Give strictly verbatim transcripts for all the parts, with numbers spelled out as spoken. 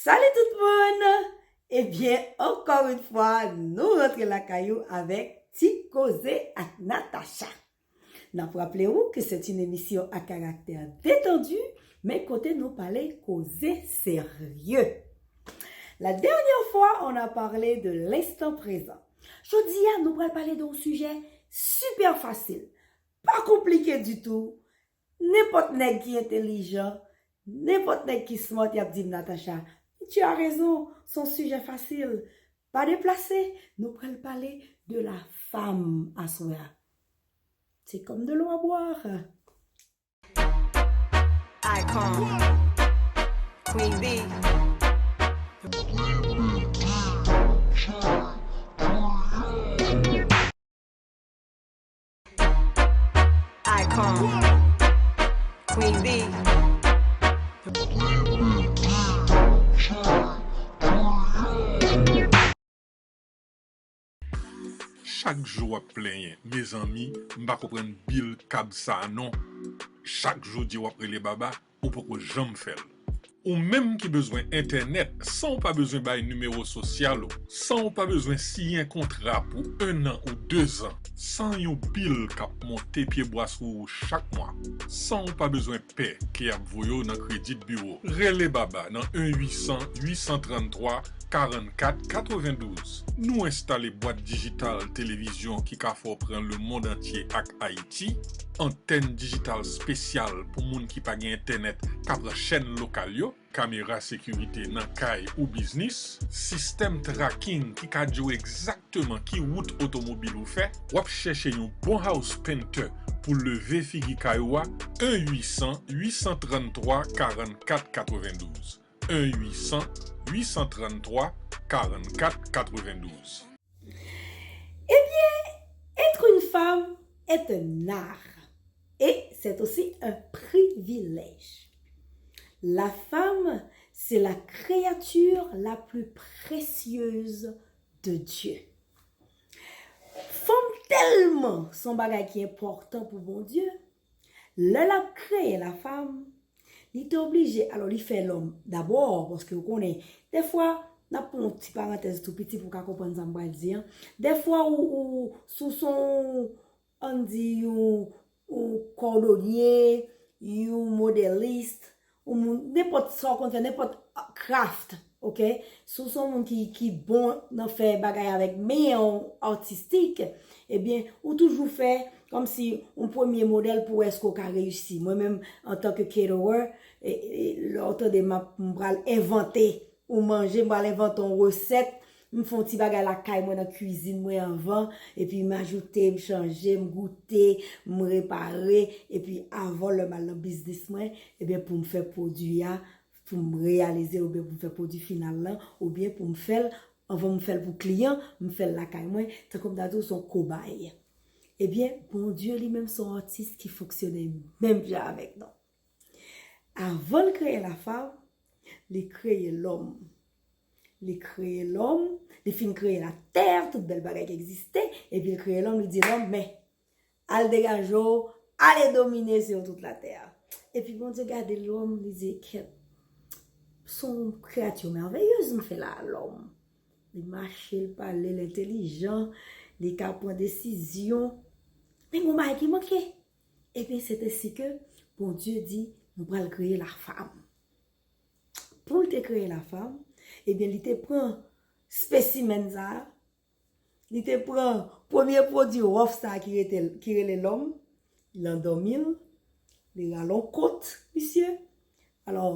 Salut tout moun! Ebyen, encore une fois, nou rantre lakay ou avèk Ti Koze ak Natacha. N ap raple ou ke c'est une émission à caractère détendu, men kote nou pale koze serye. La dernière fois, on a parlé de l'instant présent. Jodi a, nou pral pale de yon sijè super fasil. Pa konplike ditou. Nenpòt nèg ki entelijan, nenpòt nèg ki smart, y ap di m, Natacha, tu as raison, se yon sijè fasil. Pa deplase, nou pral pale de la femme aswè a. C'est comme de l'eau à boire. Icon. Queen B. Icon. Queen B. Chak jou w ap plenyen, mezanmi, m pa konprann bil kab sa a non. Chak jodi w ap rele baba, ou poko janm fè l. Ou menm ki bezwen entènèt san w pa bezwen bay nimewo sosyal ou, san w pa bezwen siyen kontra pou en an ou dezan, san yon bil k ap monte pyebwa sou ou chak mwa, san w pa bezwen pè ke y ap voye w nan kredit biwo. Rele baba nan en uit san uit san tranntwa karannkat katrevendouz. Nou enstale bwat dijital televizyon ki ka fè w pran lemonn antye ak Ayiti, antèn dijital espesyal pou moun ki pa gen entènèt ka pran chèn lokal yo, kamera sekirite nan kay ou biznis, sistèm tracking ki ka di w egzakteman ki wout otomobil ou fè. W ap chèche yon bon house painter pou leve figi kay ou a, en uit san uit san tranntwa karannkat katrevendouz. En uit san uit san tranntwa karannkat katrevendouz. Eh bien, être une femme est un art et c'est aussi un privilège. La femme, c'est la créature la plus précieuse de Dieu. Fanm tèlman se yon bagay ki enpòtan pou Bondye, lè l ap kreye la femme, li te oblije, alò li fè lòm dabò, paske ou konnen, dèfwa, n ap pran yon ti parantèz tou piti pou w ka konprann sa m pral di an. Dèfwa, ou, ou, si w se yon, ann di, yon, yon kòdonye, yon modelis, yon moun, nenpòt sa w konn fè, nenpòt craft, ok? Si w se yon moun ki, ki bon nan fè bagay avèk men w, atistik, ebyen, ou toujou fè kòmsi yon premye modèl pou wè èske w ka reyisi. Mwen menm, antanke caterer, e, e, lè w tande m ap, m pral envante yon manje, m pral envante yon resèt, m fè yon ti bagay lakay mwen nan kwizin mwen anvan, epi m ajoute, m chanje, m goute, m repare, epi avan lè m al nan biznis mwen, ebyen pou m fè pwodui a, pou m reyalize l oubyen pou m fè pwodui final lan, oubyen pou m fè l, anvan m fè l pou kliyan, m fè l lakay mwen, tankou m ta di w se yon kobay. Ebyen, Bondye li menm se yon atis ki fonksyone menm jan avèk nou. Avan l kreye la femme, li kreye lòm. Li kreye lòm, li fin kreye latè, tout bèl bagay ki egziste, epi l kreye lòm, li di lòm, men, al degaje w, ale domine sou tout latè a. Epi Bondye gade lòm, li di, kèt, se yon kreyati mèveyez m fè la a, lòm. Li mache, l pale, l entelijan, li ka pran desizyon. Men gen yon bagay ki manke. Ebyen, c'est ainsi que Bondye di, nou pral kreye la femme. Pou l te kreye la femme, ebyen, li te pran spécimen sa a, li te pran premye pwodui wòf sa a ki rete, ki rele lòm, l andòmi l, li rale yon kot, misye. Alò,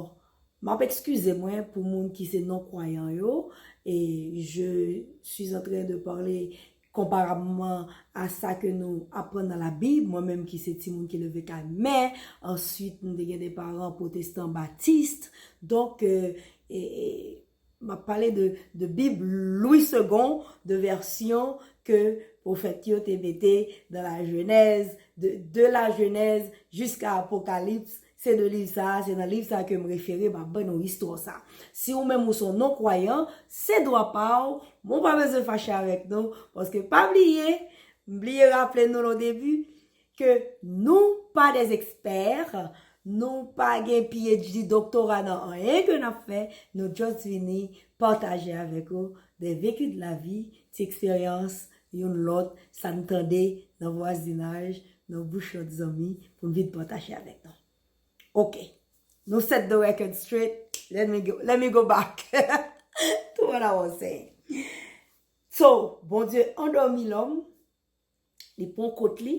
m ap ekskize mwen pou moun ki se non-kwayan yo, e je suis en train de parler konparabman a sa ke nou aprann nan Labib, mwen menm ki se timoun ki leve kay mè, answit m te gen de paran pwotestan batis, donk, e, e, e, m ap pale de, de Bib Louis Segond, de vèsyon ke pwofèt yo te mete dans la Genèse, de, de la Genèse jusqu'à Apocalypse, se de liv sa a, se nan liv sa a ke m refere, m ap ban nou istwa sa. Si ou menm ou se yon non-kwayan, se dwa pa w, men w pa bezwen fache avèk nou, paske pa bliye, m bliye raple nou nan debi, ke nou pa des experts, Nou pa gen P H D, doktora nan anyen ke n ap fè. Nou just vini pataje avèk ou des vécus de la vie, ti eksperyans youn lòt, sa n tande nan vwazinaj, nan bouch lòt zanmi, pou n vin pataje avèk nou. Ok. Nou set the record straight. Let me go, let me go back to what I was saying. So, Bondye andòmi lòm, li pran kot li,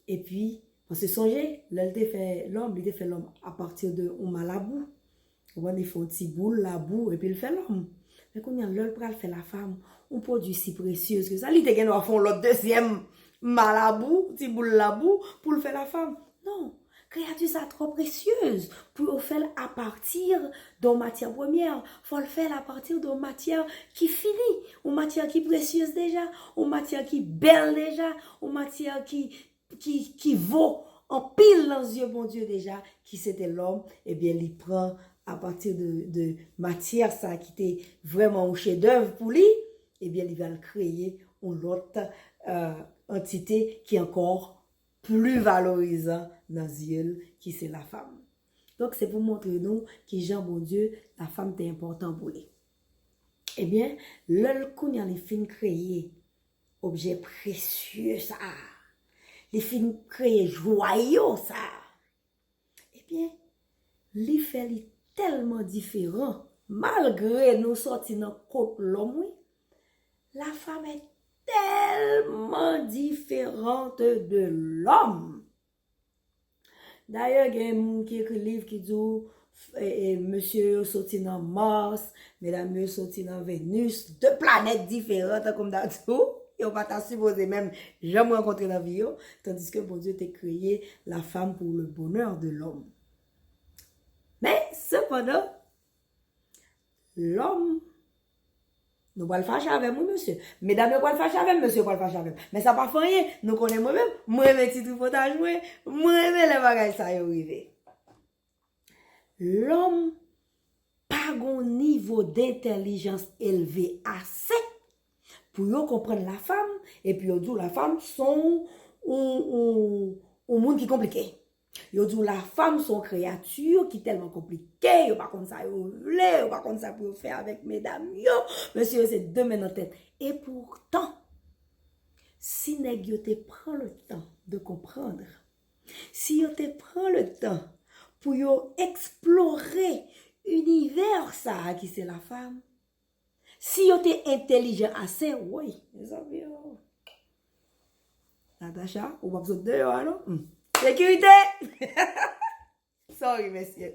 epi, paske sonje, lè l te fè lòm, li te fè lòm apati de yon ma labou. Ou konprann, li fè yon ti boul labou, epi l fè lòm. Men kounye a, lè l pral fè lafanm, yon pwodui si presyez ke sa, li te gen dwa fè yon lòt dezyèm ma labou, ti boul labou, pou l fè lafanm. Non, kreyati sa twò presyez pou yo fè l apati de yon matyè premyè. Fò l fè l apati de yon matyè ki fini, yon matyè ki presyez deja, yon matyè ki bèl deja, yon matyè ki, ki, ki vo anpil nan zye Bondye deja, ki se te lòm. Ebyen, li pran apati de, de matyè sa ki te vrèman yon chedèv pou li, ebyen, li va l kreye yon lòt, euh, antite ki ankò pli valorizan nan zye l, ki se lafanm. Donk, se pou montre nou kijan Bondye, lafanm te enpòtan pou li. Ebyen, lè l kounye a li fin kreye objè presye sa a, li fin kreye jwayo sa a, ebyen, li fè li tèlman diferan, malgre nou sòti nan kot lòm, wi, la femme est tellement différente de l'homme. Dayè, gen moun ki ekri liv ki di w, e, e, mesye yo soti nan Mars, medam yo soti nan Venus, de planèt diferan, tankou m ta di w, yo pa ta sipoze menm janm rankontre nan vi yo, tandiske Bondye te kreye lafanm pour le bonheur de l'homme. Men, sepandan, lòm, nou pral fache avè m, wi, mesye. Medam yo pral fache avè m, mesye yo pral fache avè m. Men sa pa fè anyen, nou konnen mwen menm, mwen renmen ti tripotaj mwen, mwen renmen lè bagay sa yo rive. Lòm pa gon nivo dentèlijans elve ase pou yo konprann lafanm, epi yo di w lafanm se yon, yon, yon, yon moun ki konplike. Yo di w lafanm se yon kreyati ki tèlman konplike, yo pa konn sa yo vle, yo pa konn sa pou yo fè avèk medam yo, mesye yo se de men nan tèt. E poutan, si nèg yo te pran le tan de konprann, si yo te pran le tan pou yo eksplore inivè sa a ki se lafanm, si yo te entèlijan ase, woy, mezanmi, oh. Natacha, ou p ap sot deyò a, non? Hmm. Sekirite! Sorry, mesye.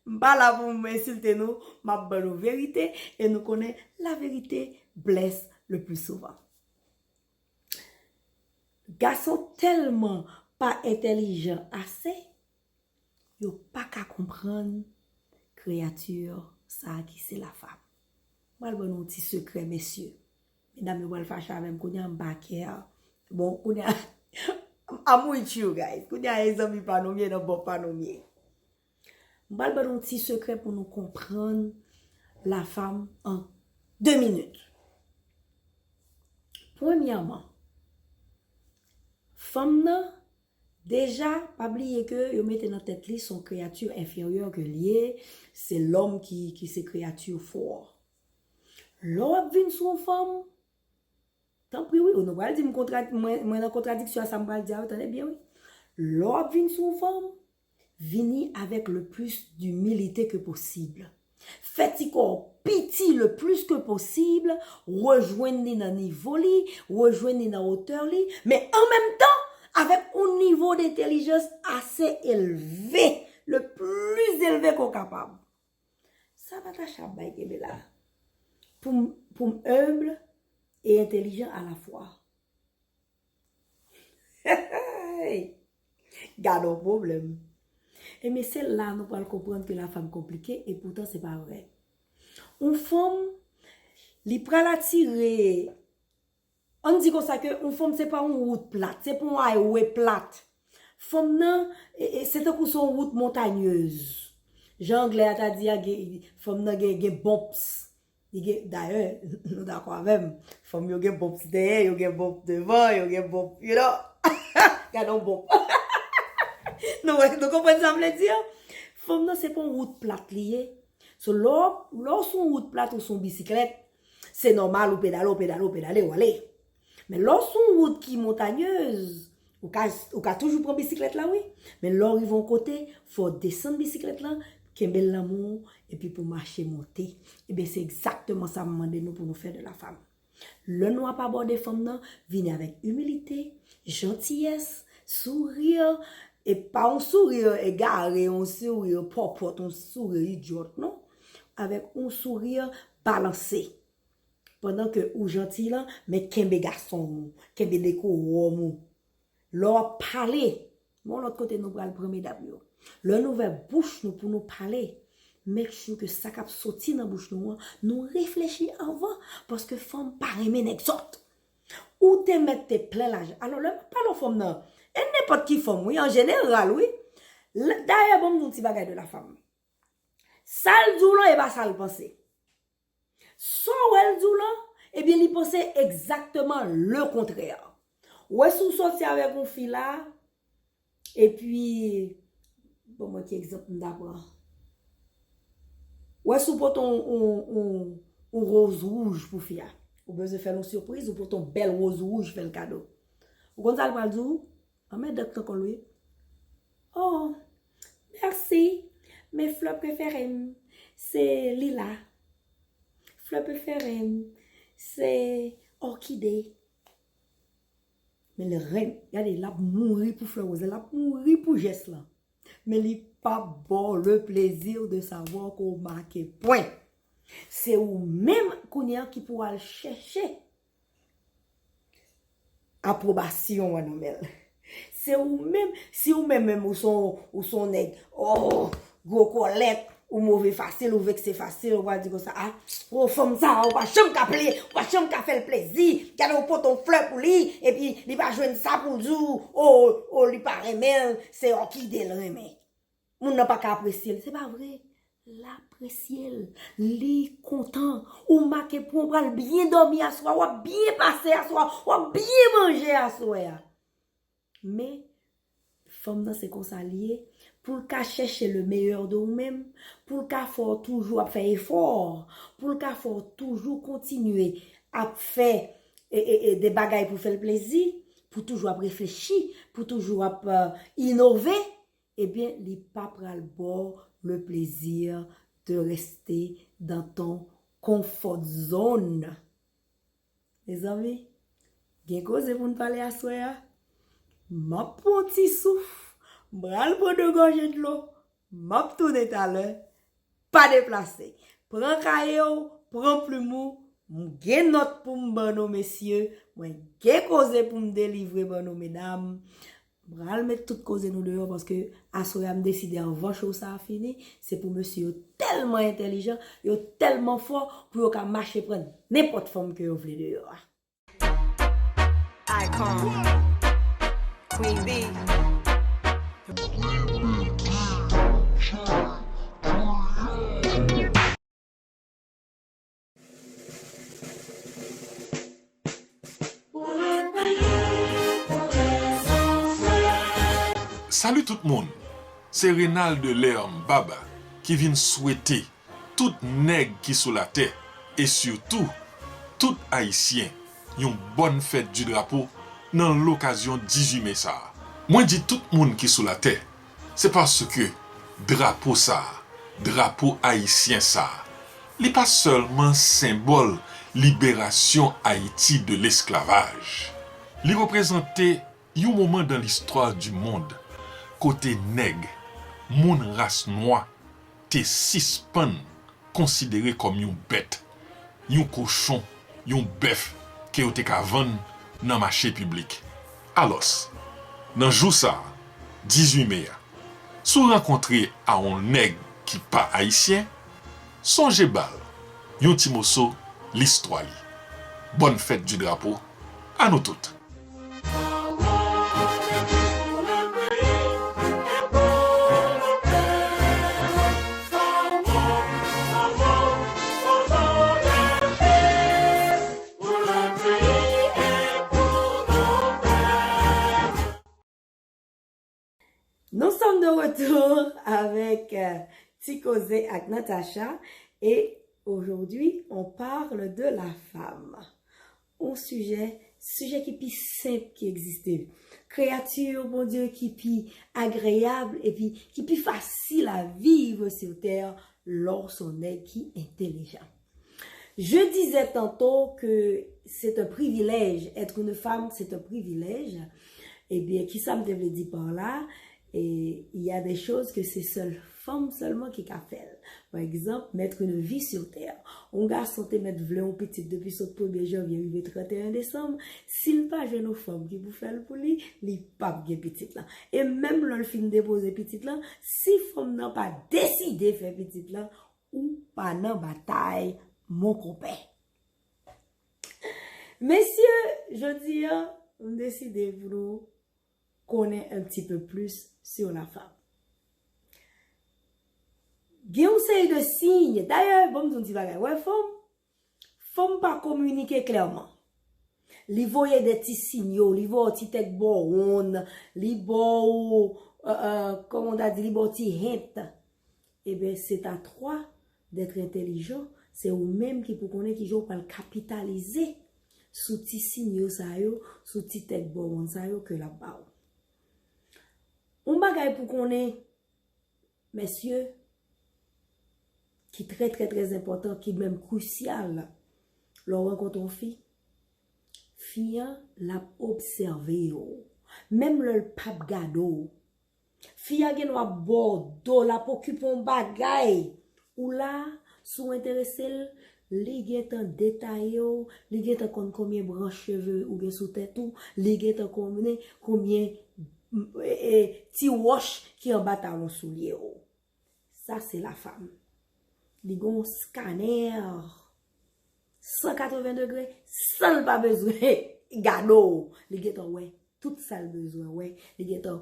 M pa la pou m ensilte nou, m ap ban nou verite, e nou konnen la vérité blesse le plus souvent. Gason tèlman pa entèlijan ase, yo pa ka konprann kreyati sa a ki se lafanm. M pral ban nou yon ti sekrè, mesye. Medam yo pral fache avè m, kounye a m pa care. Bon, kounye a, I'm with you guys. Kounye a e zanmi pa nou m ye, nan bò pa nou m ye. M pral ban nou yon ti sekrè pou nou konprann lafanm an de minit. Premyèman, fanm nan, deja, pa bliye ke yo mete nan tèt li se yon kreyati enferyè ke l ye, se lòm ki, ki se kreyati fò. Lè w ap vin sou yon fanm, tanpri wi, ou nou pral di m kontra-, mwen, mwen nan kontradiksyon a sa m pral di a, tande byen wi. Lè w ap vin sou yon fanm, vini avec le plus d'humilité que possible. Fè ti kò w piti le plus que possible, rejwenn li nan nivo li, rejwenn li nan wotè li, men an menm tan, avèk yon nivo dentèlijans ase elve, le plus élevé ke w kapab. Sa Natacha ap bay kenbe la? Pou m, pou m humble e entèlijan alafwa. Gade yon pwoblèm. Ebyen, se la nou pral konprann ke lafanm konplike, e poutan se pa vre. Yon fanm, li pral atire, ann di konsa ke yon fanm se pa yon wout plat, se pa yon highway plat. Fanm nan, e, e, se tankou se yon wout montanyez. Jan anglè a ta di a, gen, fanm nan gen, gen bumps. Li gen, dayè, nou dakò avè m. Fanm yo gen bumps dèyè, yo gen bumps devan, yo gen bumps, you know. Gade yon bump. Nou wè, nou konprann sa m vle di a? Fanm nan se pa yon wout plat li ye. So, lè w, lè w sou yon wout plat ou sou yon bisiklèt, se nòmal ou pedale, ou pedale, ou pedale, ou ale. Men lè w sou yon wout ki montanyez, ou ka, ou ka toujou pran bisiklèt la, wi. Men lè w rive yon kote, fò w desann bisiklèt la, kenbe l nan men w, epi pou w mache monte. Ebyen, se egzakteman sa m mande nou pou nou fè de la femme. Lè nou ap abòde fanm nan, vini avèk imilite, jantiyès, souri, e pa yon souri egare, yon souri pòpòt, yon souri idyòt, non. Avèk yon souri balanse. Pandan ke ou janti lan, men kenbe gason w, kenbe dekowòm ou. Lè w ap pale, men yon lòt kote nou pral pran medam yo. Lè n ouvè bouch nou pou nou pale, make sure ke sa k ap soti nan bouch nou an, nou reflechi anvan, paske fanm pa renmen nèg sòt. Ou te mèt te plen lajan. Alò, lè m ap pale yon fanm nan, e nenpòt ki fanm, wi, an jeneral, wi. L-, dayè, ban m di w yon ti bagay de la femme. Sa l di w lan, e pa sa l panse. Sa w wè l di w lan, ebyen, li panse egzakteman le kontrè. Ou wè, si w soti avèk yon fi la, epi, bon, mwen ki egzanp m ta pran? Ou wè, si w pote yon, yon, yon, yon woz wouj pou fi a, ou bezwen fè l yon sipriz, ou pote yon bèl woz wouj, fè l kado. Ou konn sa l pral di w? Anmèdan k nan kò l, wi. Oh, mèsi. Men flè prefere m, se lila. Flè prefere m, se òkide. Men li renmen, gade, l ap mouri pou flè woz la, l ap mouri pou jès lan. Men li p ap ba w le plaisir de savoir ke w make pwen. Se ou menm kounye a ki pou al chèche apwobasyon an nan men l. Se ou menm, si ou menm, menm ou se yon, ou se yon nèg, oh, gwo kòlèt, ou move fasil, ou vekse fasil, ou pral di konsa, ah, oh, fanm sa, ou pa janm ka ple-, ou pa janm ka fè l plezi. Gade, ou pote yon flè pou li, epi li pa jwenn sa pou l di w, oh, oh, li pa renmen l, se òkide l renmen. Moun nan pa ka apresye l, se pa vre. L apresye l, li kontan. Ou make pwen, ou pral byen dòmi aswè a, w ap byen pase aswè a, w ap byen manje aswè a. Men, fanm nan se konsa l ye, pou l ka chèche le meilleur de ou menm, pou l ka fè w toujou ap fè efò, pou l ka fè w toujou kontinye ap fè, e, e, e, de bagay pou fè l plezi, pou toujou ap reflechi, pou toujou ap, euh, inove, ebyen, li pa pral ba w le plaisir de rester dans ton comfort zone. Mezanmi, gen koze pou n pale aswè a. M ap pran yon ti souf, m pral pran de gòje dlo, m ap tounen talè. Pa deplase. Pran kaye w, pran plim ou. M gen nòt pou m ban nou, mesye. Mwen gen koze pou m delivre ban nou, medam. M pral met tout koze nou deyò paske aswè a m deside anvan show sa a fini, se pou mesye yo tèlman entèlijan, yo tèlman fò pou yo ka mache pran nenpòt fanm ke yo vle deyò a. Icon. Queen B. Salut tout moun! Se Renald Lerme Baba ki vin swete tout nèg ki sou latè, e sitou tout Ayisyen, yon bòn fèt di drapo nan lokazyon dizuit me sa a. Mwen di tout moun ki sou latè, se paske drapo sa a, drapo ayisyen sa a, li pa sèlman senbòl liberasyon Ayiti de lesklavaj. Li reprezante yon moman dans l'histoire du monde kote nèg, moun ras nwa, te sispann konsidere kòm yon bèt, yon kochon, yon bèf ke yo te ka vann nan mache piblik. Alòs, nan jou sa a, dizuit me a, si w rankontre a yon nèg ki pa ayisyen, sonje ba l yon ti moso listwa li. Bòn fèt di drapo a nou tout! Nous sommes de retour avec euh, Ti Koze ak Natacha et aujourd'hui on parle de la femme. Un sujet, sujet ki pi senp ki egziste. Kreyati Bondye ki pi agreyab epi ki pi fasil a viv sur terre lè w se yon nèg ki entelijan. Je disais tantôt que c'est un privilège, être une femme, c'est un privilège. Ebyen, kisa m te vle di pa la? E, il y a des choses que c'est seul fanm sèlman ki ka fè l. Pa egzanp, mettre une vie sur terre. Yon gason te mèt vle yon pitit depi sot premye janvye rive trannteyen desanm, si l pa jwenn yon fanm ki pou fè l pou li, li p ap gen pitit lan. E menm lè l fin depoze pitit lan, si fanm nan pa deside fè pitit lan, ou pa nan batay, mon konpè. Mesye, jodi a, m deside pou nou konnen un petit peu plus sur la femme. Gen yon seri de siy. Dayè, bon, m di yon ti bagay. Wè, fanm, fanm pa kominike klèman. Li voye de ti sinyo, li voye ti tèt bò wonn, li ba w, euh, euh, kòman ta di, li ba w ti hint. Ebyen, c'est à toi d'être intelligent. Se ou menm ki pou konnen kijan w pral kapitalize sou ti sinyo sa yo, sou ti tèt bò wonn sa yo ke l ap ba w. Yon bagay pou konnen, mesye, ki trè, trè, trè enpòtan, ki menm krisyal lè w rankontre yon fi, fi an, l ap obsève w. Menm lè l p ap gade w, fi a gen dwa ba w do, l ap okipe yon bagay. Ou la, si w enterese l, li gentan detaye w, li gentan konn konbyen branch cheve ou gen sou tèt ou, li gentan konnen konbyen e, e, ti wòch ki anba talon soulye w. Sa se la femme. Li gen yon scanner san katreven degre san l pa bezwen gade w. Li gentan wè tout sa l bezwen wè. Li gentan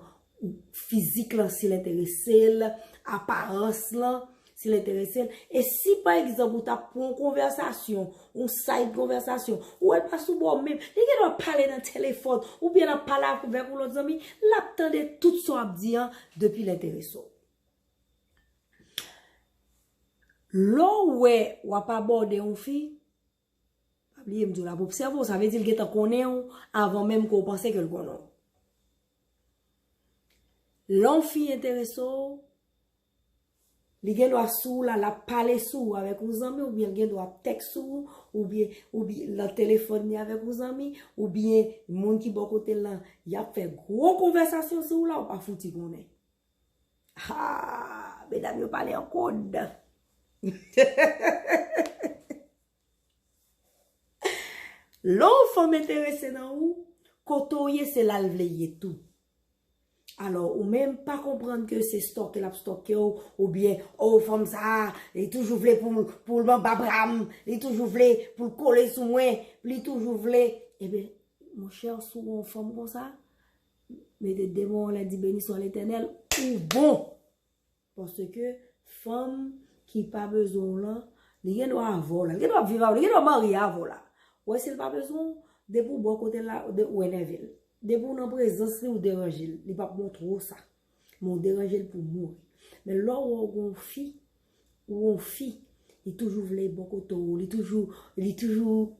fizik lan si l enterese l, aparans lan si l enterese l. E si pa egzanp ou t ap pran yon konvèsasyon, yon side konvèsasyon, ou wè l pa sou bò w menm, li gen dwa pale nan telefòn, oubyen l ap pale avèk yon lòt zanmi, l ap tande tout sa w ap di an depi l enterese w. Lè w wè w ap abòde yon fi, pa bliye m di w l ap obsève w, sa vle di l gentan konnen w avan menm ke w panse ke l konnen w. Lè yon fi enterese w, li gen dwa sou w la, l ap pale sou w avèk yon zanmi, oubyen l gen dwa ap tèks sou w, oubyen, oubyen nan telefòn li avèk yon zanmi, oubyen moun ki bò kote l lan, y ap fè gwo konvèsasyon sou w la, ou pa fouti konnen. Ha! Medam yo pale an kod. Lè yon fanm enterese nan ou, kote w ye, se la l vle ye tou. Alò, ou menm pa konprann ke se stòke l ap stòke w, oubyen, o, fanm sa a, li toujou vle pou, pou l anba bra m, li toujou vle pou l kole sou mwen, li toujou vle. Ebyen, monchè, si w wè yon fanm konsa, mete de men w anlè, di, Beni swa Letènèl, ou bon. Paske fanm ki pa bezwen w lan, li gen dwa avè w la, li gen dwa ap viv avè w, li gen dwa marye avè w la. Ou wè, si l pa bezwen w, depi w bò kote l la, ou de-, ou enève l. Depi w nan prezans li, ou deranje l. Li p ap montre w sa. Men w deranje l pou mouri. Men lè w wè w gen yon fi, ou yon fi, li toujou vle bò kote w, li toujou, li toujou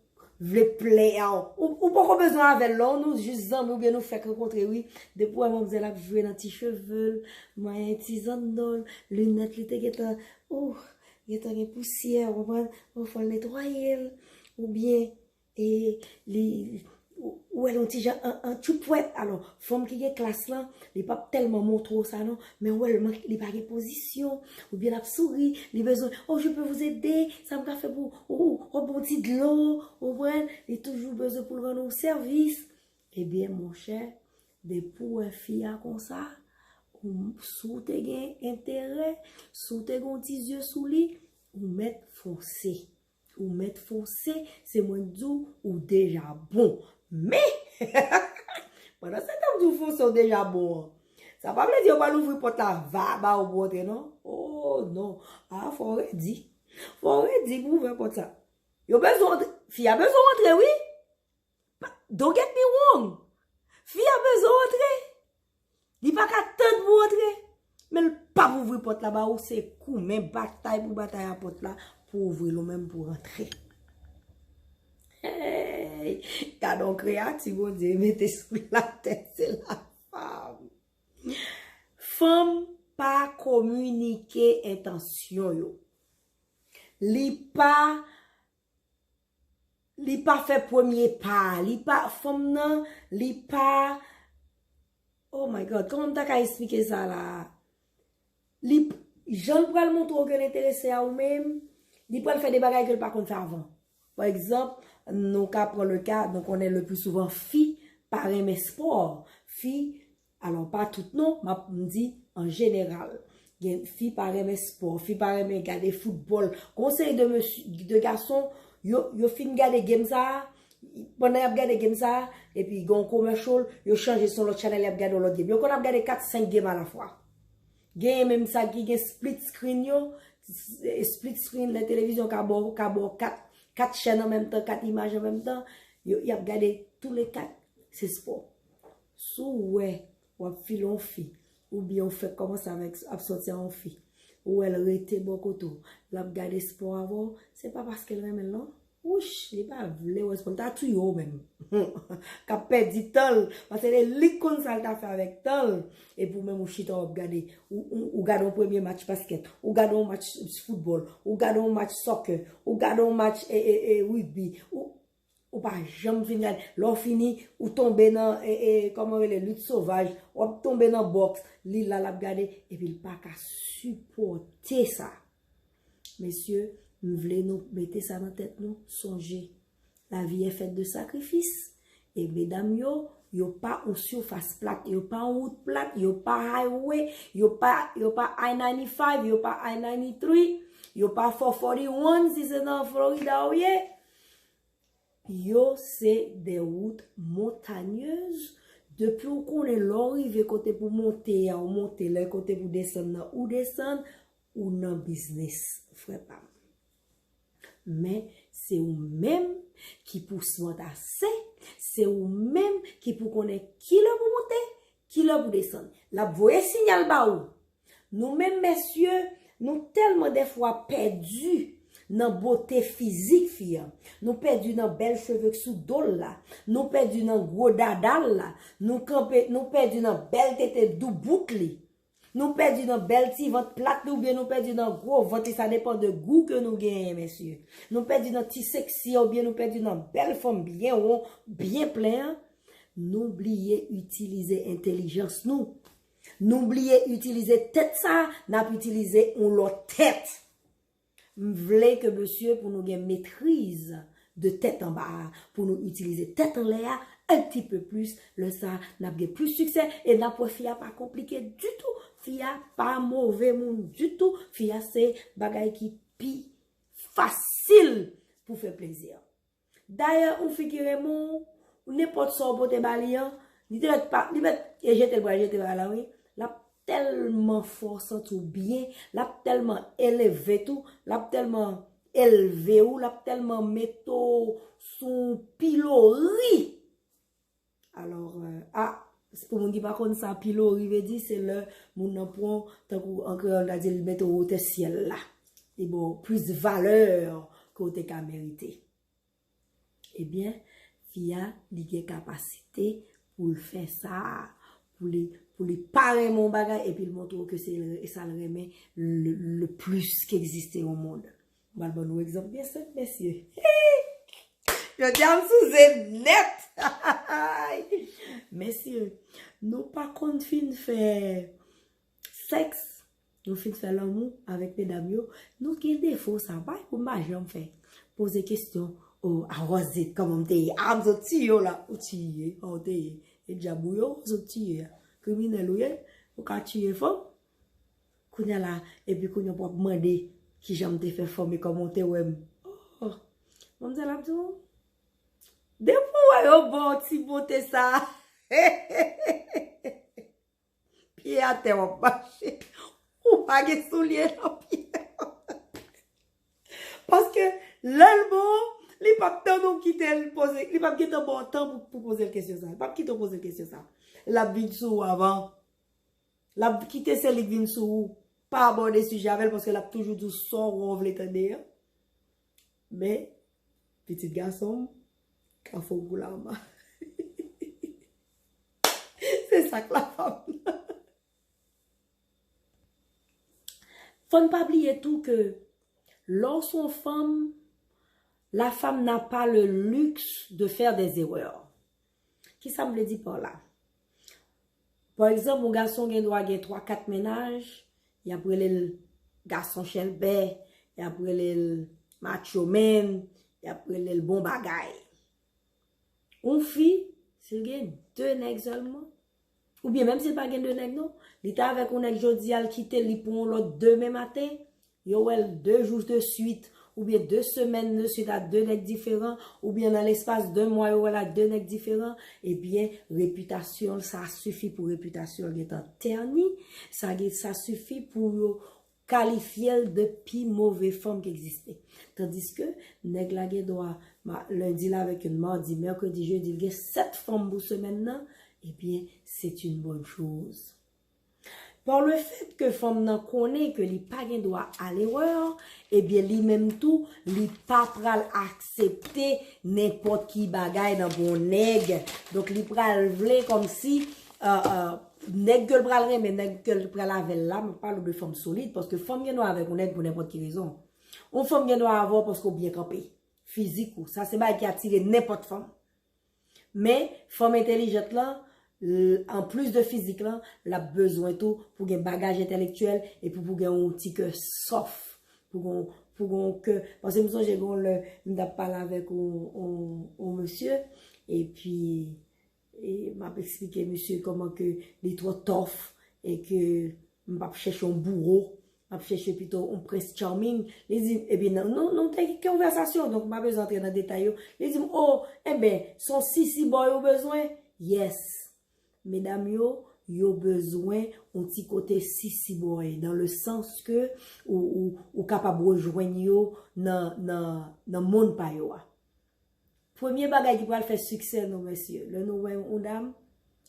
vle plè a w. Ou, ou poko bezwen avè l, lè nou jis zanmi oubyen nou fèk rankontre, wi. Depi w wè manmzèl ap jwe nan ti cheve l, manyen ti zanno l, linèt li te gentan, ou, gentan gen pousyè, ou konprann? Bon, fò l netwaye l, oubyen, e, li, ou, ou wè l yon ti jan an, an tchoupwèt. Alò, fanm ki gen klas lan, li p ap tèlman montre w sa non, men ou wè l manke, li pa gen pozisyon, oubyen l ap souri, li bezwen, oh, je peux vous aider, sa m ka fè pou ou, oh, bon ti dlo, ou konprann? Li toujou bezwen pou l rann ou sèvis. Ebyen, monchè, depi w wè fi a konsa, ou, si w te gen enterè, si w te gen yon ti zye sou li, ou mèt fonse. Ou mèt fonse, se mwen k di w, ou deja bon. Men, pandan se tan m di w fonse, ou deja bon an, sa pa vle di yo pral ouvri pòt la va ba ou pou w antre, non. Oh, non. A, fò w redi. Fò w redi pou w ouvè pòt sa. Yo bezwen w antre. Fi a bezwen w antre, wi. Pa, don't get me wrong. Fi a bezwen w antre. Li pa ka tann pou w antre. ap ouvri pòt la ba ou, se koumen batay pou batay a pòt la, pou ouvri l ou menm pou rantre. Hey! Gade yon kreyati Bondye mete sou latè, se lafanm. Fanm pa kominike entansyon yo. Li pa li pa fè premye pa, li pa, fanm nan, li pa, oh my God, kòman m ta ka esplike sa la? Li, jan l pral montre w ke l enterese a ou menm, li pral fè de bagay ke l pa konn fè avan. Pa egzanp, nou ka pran le ka, nou konnen le pli souvan fi pa renmen spò, fi Alò, pa tout non, m ap m di an jeneral. Gen fi pa renmen spò, fi pa renmen gade foutbòl. Gon seri de mesye, de gason, yo, yo fin gade game sa a, pandan y ap gade game sa a, epi gen yon commercial, yo chanje se yon lòt chanèl, y ap gade yon lòt game. Yo konn ap gade kat, senk game alafwa. Genyen menm sa ki gen split screen yo, split screen, lè televizyon ka ba w, ka ba w kat, kat chèn an menm tan, kat imaj an menm tan, yo, y ap gade tou le kat, se spò. Si w wè w ap file yon fi, oubyen w fèk kòmanse avèk, ap sòti a yon fi, ou wè l rete bò kote w, l ap gade spò avè w, se pa paske l renmen l non. Wouch, li pa vle wè spò, l ta touye w menm. K ap pèdi tan l, paske se li k konn sa l ta fè avèk tan l. Epi w menm ou chita w ap gade, ou, ou, ou gade yon premye match baskèt, ou gade yon match foutbòl, ou gade yon match soccer, ou gade yon match e, e, e, rugby, ou, ou pa janm fin gade. Lè w fini, ou tonbe nan, e, e, kòman rele, lit sovaj, w ap tonbe nan bòks, li la l ap gade, epi l pa ka sipòte sa. Mesye, m vle nou mete sa nan tèt nou, sonje, la vie est faite de sacrifices. E medam yo, yo pa yon sifas plat, yo pa yon wout plat, yo pa highway, yo pa, yo pa I ninety-five, yo pa I ninety-three, yo pa four forty-one si se nan Florida ou ye. Yo se de wout montanyèz. Depi w konnen lè w rive kote pou monte a, ou monte, lè kote pou desann nan, ou desann, ou nan biznis, frè pa m. Men, se ou menm ki pou smart ase, se ou menm ki pou konnen kilè pou monte, kilè pou desann. L ap voye siyal ba ou. Nou menm mesye, nou tèlman dèfwa pèdi nan bote fizik fi a. Nou pèdi nan bèl cheve k sou do l la. Nou pèdi nan gwo dada l la. Nou kanpe, nou pèdi nan bèl tete doubout li. Nou pèdi nan bèl ti vant plat li oubyen nou pèdi nan gwo vant li, sa depann de gou ke nou genyen, mesye. Nou pèdi nan ti seksi a oubyen nou pèdi nan bèl fòm byen won, byen plen an. Nou bliye itilize entèlijans nou. Nou bliye itilize tèt sa, n ap itilize yon lòt tèt. M vle ke mesye pou nou gen metriz de tèt anba a, pou nou itilize tèt anlè a un petit peu plus, lè sa n ap gen plis siksè e n ap wè fi a pa konplike ditou, fi a pa move moun ditou, fi a se bagay ki pi fasil pou fè plezi. Dayè, yon fi ki renmen w, nenpòt sa w pote ba li an, li te mèt pa, li mèt e jete l pral jete bagay la, wi. L ap tèlman fè w santi w byen, l ap tèlman eleve tou, l ap tèlman elve w, l ap tèlman mete w sou yon pilori. Alò, euh, a, pou moun ki pa konn sa pilori vle di, se lè moun nan pran, tankou an kreyòl, n a di l mete w wotè syèl la. Li ba w plis valè ke w te ka merite. Ebyen, fi a, li gen kapasite pou l fè sa, pou li, pou li pa renmen yon bagay, epi l montre w ke se l, sa l renmen le, le plus ki egziste au monde. M pral ban nou egzanp byen senp, mesye. Jodi a m sou ze nèt. Mesye, nou pa konn fin fè sèks, nou fin fè lanmou avèk medam yo, nou gen defo sa, bagay pou m pa janm fè. Poze kesyon, o, a Rosette, kòman m te ye? A, m sot tiye w la, ou tiye, a w te ye. E dyab ou ye, w sot tiye a. Kriminèl ou ye, ou ka tiye fanm. Kounye a la, epi kounye a w ap mande kijan m te fè fanm e kòman w te wè m. Oh, manmzèl ap di w, depi w wè yo ba w ti bote sa, pye atè w ap mache. Ou pa gen soulye nan pye. Paske lè l ba w, li p ap tann ou kite l poze, li p ap gentan ba w tan pou, pou poze l kesyon sa. Li p ap kite w poze l kesyon sa. L ap vin sou ou avan. L ap kite se li k vin sou ou. pa abòde sijè avè l paske l ap toujou di w sa w vle tande an. Men, pitit gason m ka fè w goulama. Se sa k lafanm nan. Fò n pa bliye tou ke lè w se yon fanm, la femme n'a pas le luxe de faire des erreurs. Kisa m vle di pa la? Pa egzanp, yon gason gen dwa gen twa kat mennaj, y ap rele l gason chèlbè, y ap rele l macho man, y ap rele l bon bagay. Yon fi, si l gen de nèg sèlman, oubyen menm si l pa gen de nèg non, li ta avèk yon nèg jodi a, l kite l, li pran yon lòt demen maten, yo wè l de jou de swit, oubyen de semèn de swit a de nèg diferan, oubyen nan lespas de mwa yo wè l ak de nèg diferan, ebyen, repitasyon l, sa sifi pou repitasyon l gentan tèni, sa gen, sa sifi pou yo kalifye l de pi move fanm ki egziste. Tandiske nèg la gen dwa ma- lendi l avèk youn, madi, mèkredi, jedi, l gen sèt fanm pou semèn nan, ebyen, c'est une bonne chose. Par le fait que fanm nan konnen ke li pa gen dwa a lerè, ebyen, li menm tou, li pa pral aksepte nenpòt ki bagay nan bon nèg. Donk, li pral vle kòmsi, euh, euh, nèg ke l pral renmen, nèg ke l pral avè l la, m ap pale w de fanm solid, paske fanm gen dwa avèk yon nèg pou nenpòt ki rezon. Yon fanm gen dwa avè w paske w byen kanpe. Fizik ou, sa se bagay ki atire nenpòt fanm. Men, fanm entèlijant lan, l- anplis de fizik lan, l ap bezwen tou pou gen bagaj entèlektyèl epi pou gen yon ti kè sòf. Pou gen, pou gen yon kè. Paske m sonje gen yon lè, m t ap pale avèk yon, yon, yon mesye, epi e, m ap eksplike misye kòman ke li twò tòf e ke m p ap chèche yon bouro, m ap chèche pito yon prince charming. Li di, epi nan, nou, nou te gen konvèsasyon, donk m pa bezwen antre nan detay yo. Li di m, o, enben, se yon sisi boy ou bezwen? Yes. Medam yo, yo bezwen yon ti kote sisi boy, dans le sens que ou, ou, ou kapab rejwenn yo nan, nan, nan monn pa yo a. Premye bagay ki pral fè siksè nou, mesye, lè nou wè yon dam,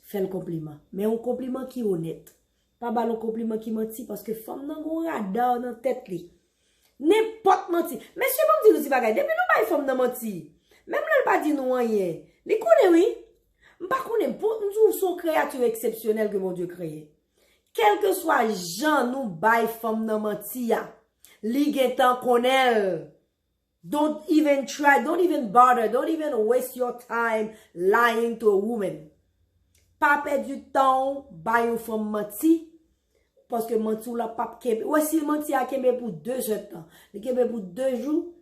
fè l konpliman. Men yon konpliman ki onèt. Pa ba l yon konpliman ki manti, paske fanm nan gon rada nan tèt li. Nenpòt manti. Mesye, ban m di nou ti bagay. Depi nou bay fanm nan manti, menm lè l pa di nou anyen, li konnen wi. M pa konnen, pou m di w se yon kreyati eksepsyonèl ke Bondye kreye. Kèlkeswa jan nou bay fanm nan manti a, li gentan konnen l. Don't even try, don't even bother, don't even waste your time lying to a woman. Pa pèdi tan w bay yon fanm manti, paske manti w la p ap kenbe. Wè si manti a kenbe pou de zèdtan, li kenbe pou de jou,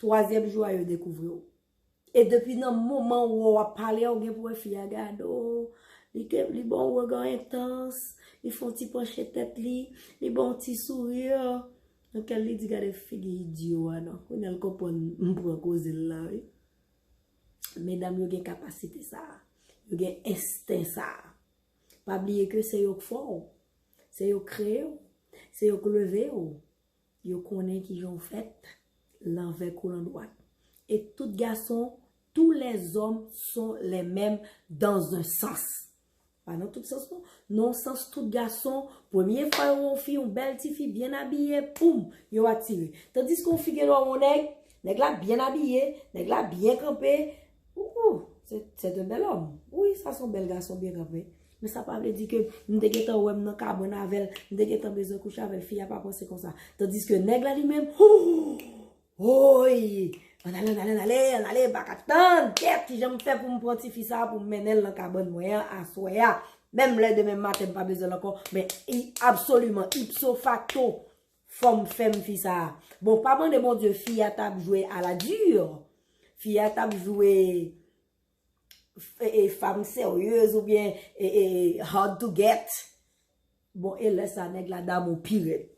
twazyèm jou a yo dekouvri w. E depi nan moman ou wè w ap pale a, ou gen pou wè fi a gade w, li te, li ba w yon rega entans, li fè yon ti panche tèt li, li ba w yon ti souri. Nan kè l li di, gade figi idyo a non. Kounye a l konprann m pran koze l la, wi. Medam yo gen kapasite sa a. Yo gen ensten sa a. Pa bliye ke se yo k fè w. Se yo k kreye w. Se yo k leve w. Yo konnen kijan w fèt, lanvè kou landwat. E tout gason, tous les hommes sont les mêmes dans un sens. Pa nan tout sans non. Nan yon sans tout gason, premye fwa yo wè yon fi, yon bèl ti fi, byen abiye, poum, yo atire. Tandiske yon fi gen dwa wè yon nèg, nèg la byen abiye, nèg la byen kanpe. Ouh, c'est, c'est un bel homme. Wi, sa se yon bèl gason byen kanpe. Men sa pa vle di ke m te gentan wè m nan kabann avè l, m te gentan bezwen kouche avè l, fi a pa panse konsa. Tandiske nèg la li menm, hoo, Woy! Ann ale, ann ale, ann ale, ann ale, m pa ka tann! Kèt, kijan m fè pou m pran tifi sa a, pou m mennen l nan kabann mwen an aswè a? Menm lè demen maten m pa bezwen l ankò, men i absoliman, ipso facto, fò m fè m fi sa a. Bon, pa mande Bondye fi a t ap jwe à la dure. Fi a t ap jwe f- e, femme sérieuse oubyen e, e, hard to get. Bon, e lè sa, nèg la damou pi rèd.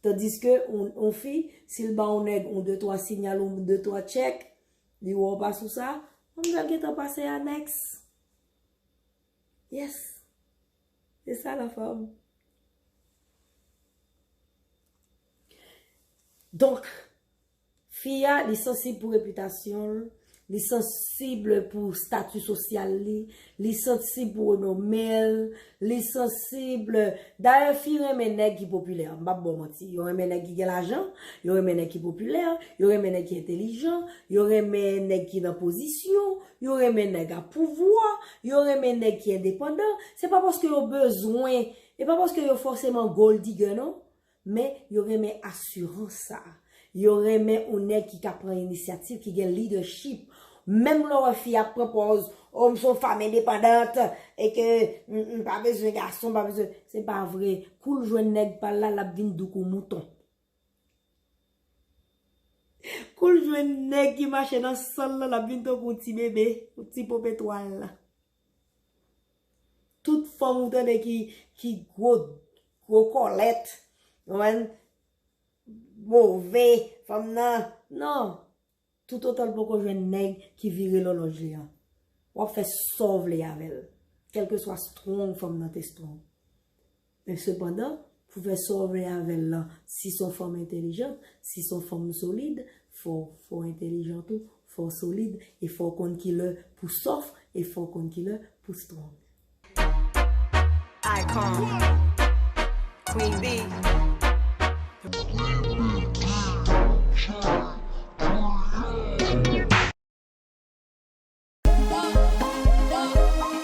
Tandiske, on, on fi, si l ba on nèg on de twa sinyal, on de twa tchèk, li wè w pa sou sa, manmzèl gentan pase a next. Yes. Se sa la fanm. Donk, fi a, li sansib pou repitasyon l, Li sansib pou stati sosyal li, li sansib pou renome l, li sansib. Dayè, fi renmen nèg ki popilè. M p ap ba w manti. Yo renmen nèg ki gen lajan, yo renmen nèg ki popilè, yo renmen nèg ki entelijan, yo renmen nèg ki nan pozisyon, yo renmen nèg a pouvwa, yo renmen nèg ki endepandan. Se pa paske yo bezwen, e pa paske yo fòseman gold digger, non. Men yo renmen asirans sa. Yo renmen yon nèg ki ka pran inisyativ, ki gen leadership. Menm lè w wè fi ap pran pòz, o, m se yon fanm endepandant, e ke m, m pa bezwen gason, m pa bezwen. Se pa vre. Kou l jwenn nèg pa l la, l ap vin dou kou mouton. Kou l jwenn nèg ki mache nan san l lan, l ap vin tankou yon ti bebe, yon ti pop etwal. Tout fanm ou tande ki, ki gwo, gwo kòlèt, ou konprann, move, fanm nan, non. Toutotan l poko jwenn nèg ki vire lòlòj li an, w ap fè sa w vle avè l. Kèlkeswa strong fanm nan te strong. Men sepandan, pou fè sa w vle avè l lan, si s on fanm entelijant, si s on fanm solid, fò, fò w entelijant tou, fò w solid, e fò w konn kilè pou soft, e fò w konn kilè pou strong. Icon. Queen B.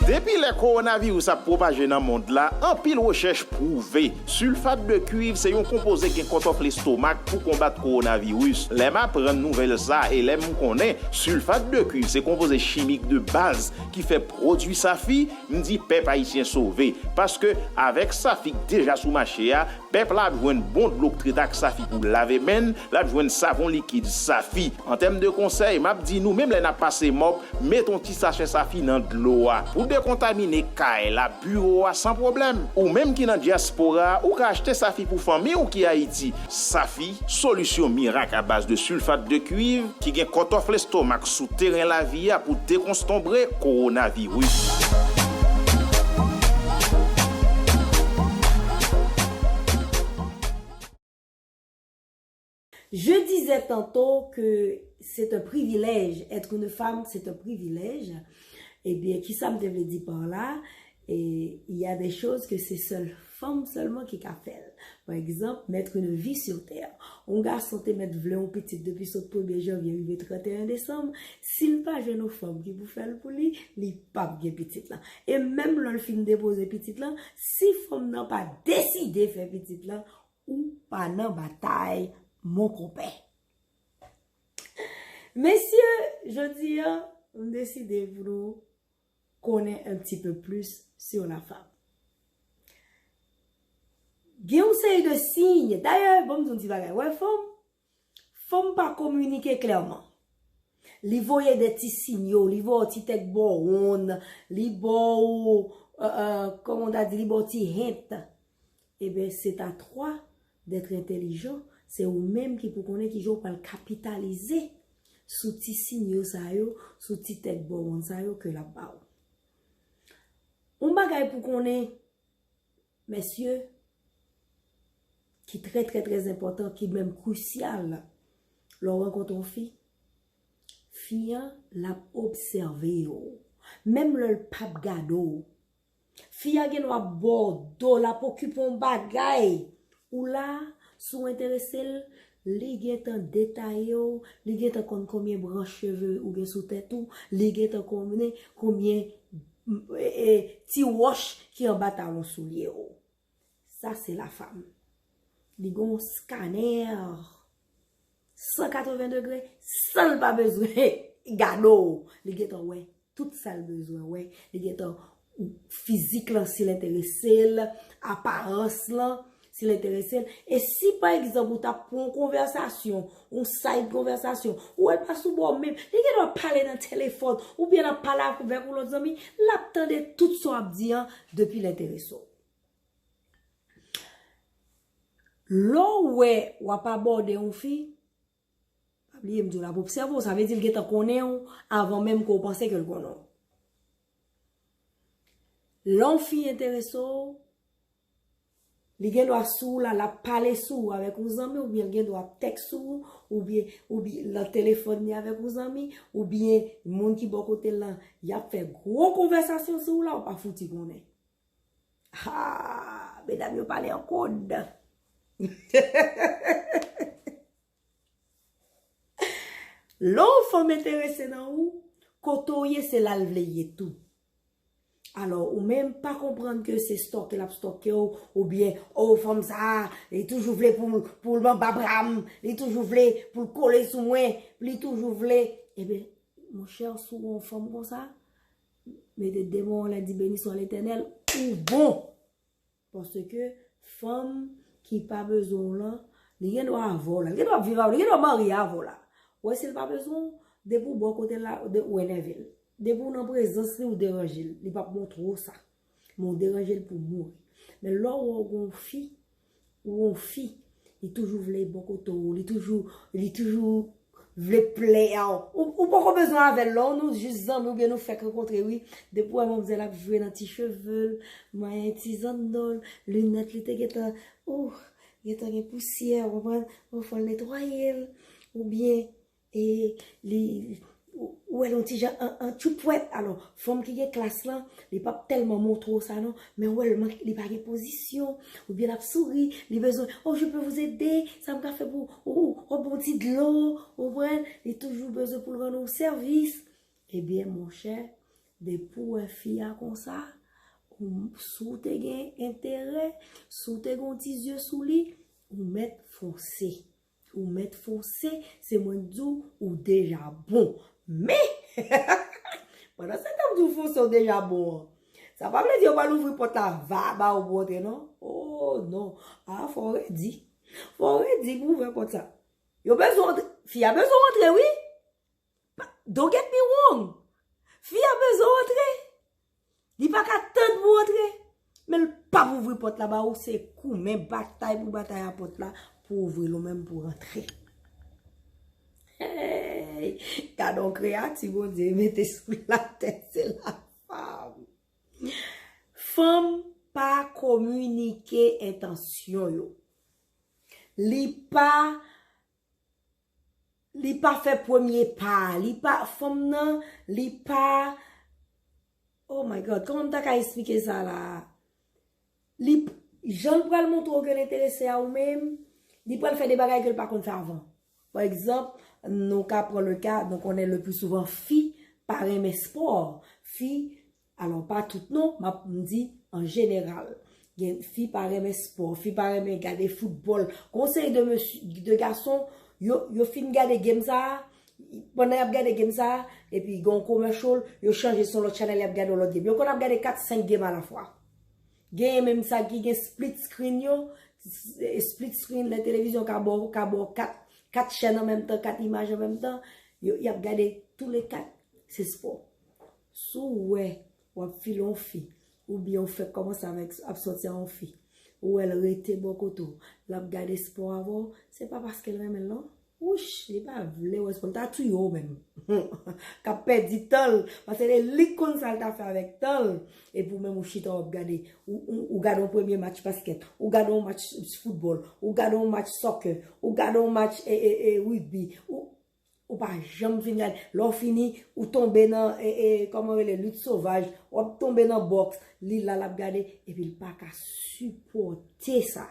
Depi lè kowonaviris ap pwopaje nan mond la, anpil rechèch pwouve silfat de kwiv se yon konpoze gen kòtòf lestomak pou konbat kowonaviris. Lè m aprann nouvèl sa e lè m konnen silfat de kwiv se konpoze chimik de baz ki fè pwodui safi, m di pèp ayisyen sove. Paske avèk safi k deja sou mache a, pèp la ap jwenn bon dlo k trete ak safi pou lave men l, l ap jwenn savon likid safi. An tèm de konsèy, m ap di nou, menm lè n ap pase mòp, met yon ti sachè safi nan dlo a pou dekontamine kay la, biwo a, san pwoblèm. Ou menm ki nan dyaspora a, ou ka achte safi pou fanmi w ki Ayiti. Safi, solisyon mirak a baz de silfat de kwiv ki gen kòtòf lestomak sou teren lavi a pou dekonstonbre kowonaviris. Je disais tantôt que c'est un privilège, être une femme, c'est un privilège. Ebyen, kisa m te vle di pa la? Et il y a des choses que c'est seule femme seulement qui ka fè l. Par exemple, mettre une vie sur terre. Yon gason te mèt vle yon pitit depi sot premye janvye rive trannteyen desanm, si l pa jwenn yon fanm ki pou fè l pou li, li p ap gen pitit la. E menm lè l fin depoze pitit la, si fanm nan pa deside fè pitit la, ou pa nan batay, mon konpè. Mesye, jodi a, m deside pou nou konnen un petit peu plus sur la femme. Gen yon seri de siy. Dayè, ban m di yon ti bagay. Wè, fanm, fanm pa kominike klèman. Li voye de ti sinyo, li voye w ti tèt bò wonn, li ba w, euh, euh, kòman w ta di, li ba w ti hint. Ebyen, c'est à toi d'être intelligent. Se ou menm ki pou konnen kijan w pral kapitalize sou ti sinyo sa yo, sou ti tèt bò wonn sa yo ke l ap ba w. Yon bagay pou konnen, mesye, ki trè, trè, trè enpòtan, ki menm krisyal lè w rankontre yon fi, fi an, l ap obsève w. Menm lè l p ap gade w, fi a gen dwa ba w do, l ap okipe yon bagay. Ou la, si w enterese l, li gentan detaye w, li gentan konn konbyen branch cheve ou gen sou tèt ou, li gentan konnen konbyen, e, e, ti wòch ki anba talon soulye w. Sa se la femme. Li gen yon scanner san katreven degre, san l pa bezwen gade w. Li gentan wè tout sa l bezwen wè. Li gentan fizik lan, si l enterese l, aparans lan, si l enterese l. E si, pa egzanp, ou t ap pran yon konvèsasyon, yon side konvèsasyon, ou wè l pa sou bò w menm, li gen dwa pale nan telefòn, oubyen l ap pale avèk yon lòt zanmi, l ap tande tout sa w ap di an depi l enterese w. Lè w wè w ap abòde yon fi, pa bliye m di w l ap obsève w, sa vle di l gentan konnen w avan menm ke w panse ke l konnen w. Lè yon fi enterese w, Li gen dwa sou ou la, l ap pale sou ou avèk yon zanmi, oubyen l gen dwa tèks sou ou, oubyen, oubyen nan telefòn li avèk yon zanmi, oubyen moun ki bò kote l lan, y ap fè gwo konvèsasyon sou ou la, ou pa fouti konnen. Ha! Medam yo pale an kòd. Lè yon fanm enterese nan ou, kote w ye, se la l vle ye tou. Alò, ou menm pa konprann ke se stòke l ap stòke w, oubyen, o, fanm sa a, li toujou vle pou, pou l anba bra m, li toujou vle pou l kole sou mwen, li toujou vle. Ebyen, monchè, si w wè yon fanm konsa, mete de men w anlè, di, beni swa Letènèl, ou bon. Paske fanm ki pa bezwen w lan, li gen dwa avè w la. Li gen dwa ap viv avè w, li gen dwa marye avè w la. Ou wè si l pa bezwen w, depi w bò kote l la, de, ou enève l. Depi w nan prezans li, ou deranje l. Li p ap montre w sa. Men w deranje l pou mouri. Men lè w wè w gen yon fi, ou yon fi, li toujou vle bò kote w, li toujou, li toujou vle plè a w. Ou, ou poko bezwen avè l, lè nou jis zanmi oubyen nou fèk rankontre, wi. Depi w wè manmzèl ap jwe nan ti cheve l, manyen ti zannòl, linèt li te gentan, ou, gentan gen pousyè, ou konprann? Ou fò l netwaye l, oubyen, e, li, ou, ou wè l yon ti jan an, an tchoupwèt. Alò, fanm ki gen klas lan, li p ap tèlman montre w sa non, men ou wè l manke, li pa gen pozisyon, oubyen l ap souri, li bezwen, oh, je peux vous aider, sa m ka fè pou ou, ou, ou bon ti dlo, ou konprann? Li toujou bezwen pou l rann ou sèvis. Ebyen, monchè, depi w wè fi a konsa, ou, si w te gen enterè, si w te gen yon ti zye sou li, ou mèt fonse. Ou mèt fonse, se mwen k di w, ou deja bon. Men, pandan se tan m di w fonse, ou deja bon an, sa pa vle di yo pral ouvri pòt la, va ba ou pou w antre, non. Oh, non. A, fò w redi. Fò w redi pou w ouvè pòt sa. Yo bezwen w antre. Fi a bezwen w antre, wi. Pa, don't get me wrong. Fi a bezwen w antre. Li pa ka tann pou w antre. Men l p ap ouvri pòt la ba ou, se koumen batay pou batay a pòt la pou ouvri l ou menm pou w rantre. Hey! Gade yon kreyati Bondye mete sou latè, se lafanm. Fanm pa kominike entansyon yo. Li pa, li pa fè premye pa. Li pa, fanm nan, li pa, oh my God, kòman m ta ka esplike sa la? Li, jan l pral montre w ke l enterese a ou menm, li pral fè de bagay ke l pa konn fè avan. Pa egzanp, nou ka pran le ka, nou konnen le pli souvan fi pa renmen spò. Fi, alò pa tout non, m ap, m di an jeneral. Gen fi pa renmen spò, fi pa renmen gade foutbòl. Gon seri de mesye, de gason, yo, yo fin gade game sa a, pandan y ap gade game sa a, epi gen yon commercial, yo chanje se yon lòt chanèl, y ap gade yon lòt game. Yo konn ap gade kat, senk game alafwa. Genyen menm sa ki gen split screen yo, s-, split screen, lè televizyon ka ba w, ka ba w kat, kat chèn an menm tan, kat imaj an menm tan, yo, y ap gade tou le kat, se spò. Si w wè w ap file yon fi, oubyen w fèk kòmanse avèk, ap sòti ak yon fi, ou wè l rete bò kote w, l ap gade spò avè w, se pa paske l renmen l non. Wouch, li pa vle wè spò, l ta touye w menm. K ap pèdi tan l, paske se li k konn sa l ta fè avèk tan l. Epi w menm ou chita w ap gade, ou, ou, ou gade yon premye match baskèt, ou gade yon match foutbòl, ou gade yon match soccer, ou gade yon match, e, e, e, rugby, ou, ou pa janm fin gade. Lè w fini, ou tonbe nan, e, e, kòman yo rele, lit sovaj, w ap tonbe nan bòks, li la l ap gade, epi l pa ka sipòte sa.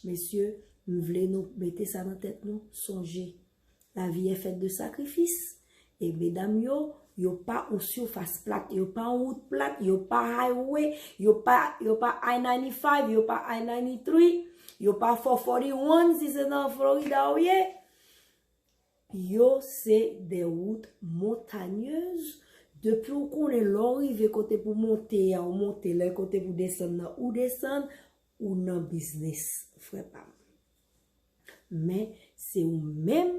Mesye, m vle nou mete sa nan tèt nou, sonje, la vie est faite de sacrifices. E medam yo, yo pa yon sifas plat, yo pa yon wout plat, yo pa highway, yo pa, yo pa I ninety-five, yo pa I ninety-three, yo pa four forty-one si se nan Florida ou ye. Yo se de wout montanyez. Depi w konnen lè w rive kote pou monte a, ou monte, lè kote pou desann nan, ou desann, ou nan biznis, frè pa m. Men, se ou menm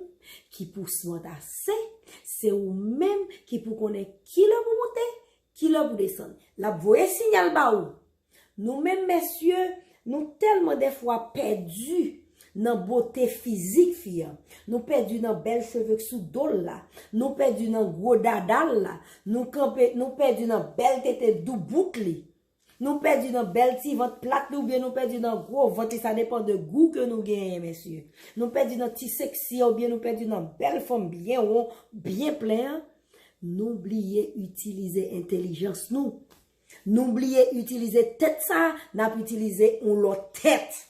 ki pou smart ase, se ou menm ki pou konnen kilè pou monte, kilè pou desann. L ap voye siyal ba ou. Nou menm mesye, nou tèlman dèfwa pèdi nan bote fizik fi a. Nou pèdi nan bèl cheve k sou do l la. Nou pèdi nan gwo dada l la. Nou kanpe, nou pèdi nan bèl tete doubout li. Nou pèdi nan bèl ti vant plat li oubyen nou pèdi nan gwo vant li, sa depann de gou ke nou genyen, mesye. Nou pèdi nan ti seksi oubyen nou pèdi nan bèl fòm byen won, byen plen an. Nou bliye itilize entèlijans nou. Nou bliye itilize tèt sa, n ap itilize yon lòt tèt.